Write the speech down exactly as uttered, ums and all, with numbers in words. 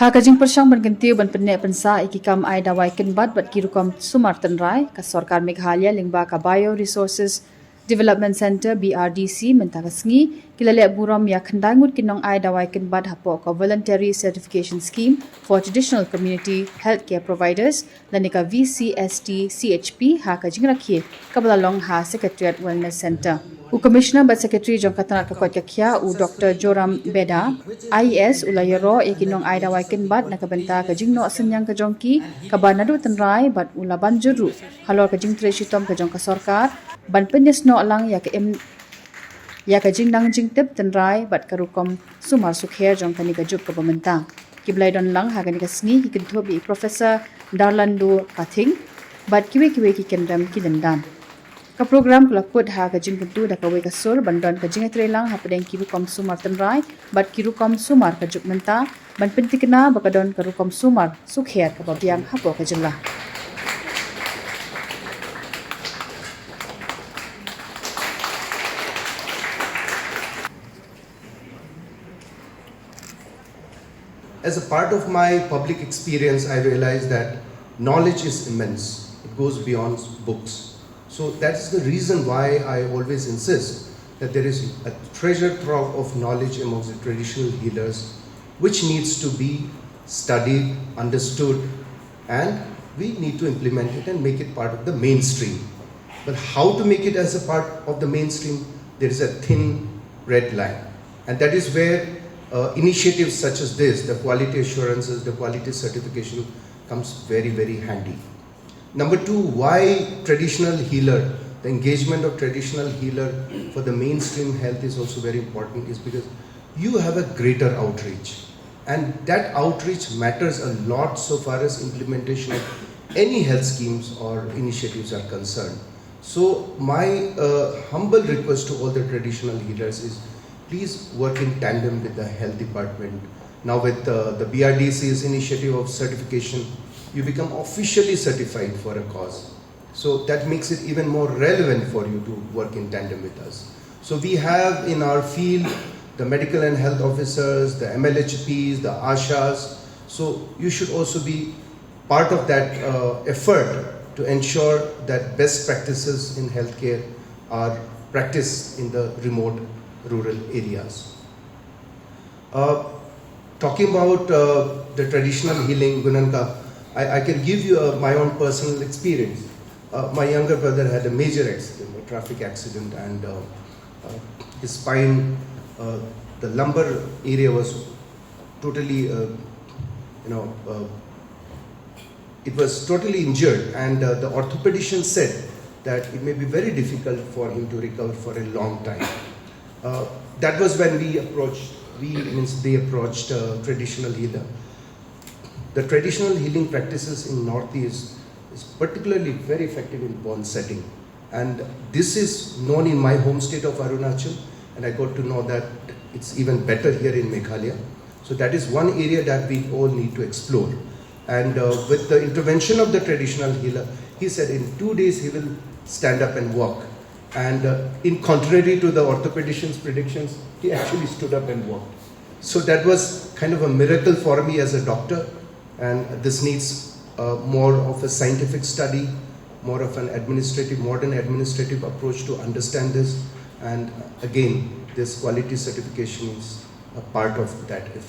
Ha ka jingpyrshang ban kyntiew ban pynneh pynsah ïa ki kam ai dawai kynbat bad ki rukom sumar tynrai, ka Sorkar Meghalaya lyngba ka Bio Resources Development Centre, B R D C, mynta ka sngi ki la leh burom ïa khyndai ngut ki nong ai dawai kynbat hapoh ka Voluntary Certification Scheme for Traditional Community Healthcare Providers lane ka V C S T C H P ha ka jingrakhe kaba la long ha Secretariat Wellness Centre. U Commissioner bad Secretary jong ka tnat ka koit ka khiah, u Doctor Joram Beda, I A S, u la ïaroh ïa ki nong ai dawai kynbat na ka bynta ka jingnoh synñiang ka jong ki kaba naduh tynrai bad u la ban jur ruh halor ka jingtrei shitom ka jong ka sorkar ban pynïasnoh lang ïa ka im ïa ka jingnang jingtip tynrai bad ka rukom sumar sukher jong kane ka juk kaba mynta. Ki ba la ïadon lang ha kane ka sngi ki kynthup ïa i Professor Darlando Kathing bad kiwei kiwei ki kyndem ki lyndan. Ka program ka la kut ha ka jingkyntu da kawei ka sur ban don ka jingïatreilang hapdeng ki rukom sumar tynrai bad ki rukom sumar ka juk mynta ban pynthikna ba ka don ka rukom sumar sukher kaba biang hapoh ka jylla. As a part of my public experience, I realized that knowledge is immense. It goes beyond books. So that's the reason why I always insist that there is a treasure trove of knowledge amongst the traditional healers, which needs to be studied, understood, and we need to implement it and make it part of the mainstream. But how to make it as a part of the mainstream? There is a thin red line. And that is where uh, initiatives such as this, the quality assurances, the quality certification, comes very, very handy. Number two, why traditional healer, the engagement of traditional healer for the mainstream health is also very important, is because you have a greater outreach. And that outreach matters a lot so far as implementation of any health schemes or initiatives are concerned. So my uh, humble request to all the traditional healers is, please work in tandem with the health department. Now with uh, the B R D C's initiative of certification, you become officially certified for a cause. So that makes it even more relevant for you to work in tandem with us. So we have in our field the medical and health officers, the M L H Ps, the ASHAs. So you should also be part of that uh, effort to ensure that best practices in healthcare are practiced in the remote rural areas. Uh, talking about uh, the traditional healing, Gunanka, I, I can give you uh, my own personal experience. Uh, my younger brother had a major accident, a traffic accident, and uh, uh, his spine, uh, the lumbar area was totally, uh, you know, uh, it was totally injured, and uh, the orthopedician said that it may be very difficult for him to recover for a long time. Uh, that was when we approached, we means they approached uh, traditional healer. The traditional healing practices in Northeast is particularly very effective in burn setting. And this is known in my home state of Arunachal, and I got to know that it's even better here in Meghalaya. So that is one area that we all need to explore. And uh, with the intervention of the traditional healer, he said in two days he will stand up and walk. And uh, in contrary to the orthopedician's predictions, he actually stood up and walked. So that was kind of a miracle for me as a doctor. And this needs uh, more of a scientific study, more of an administrative, modern administrative approach to understand this. And again, this quality certification is a part of that effort.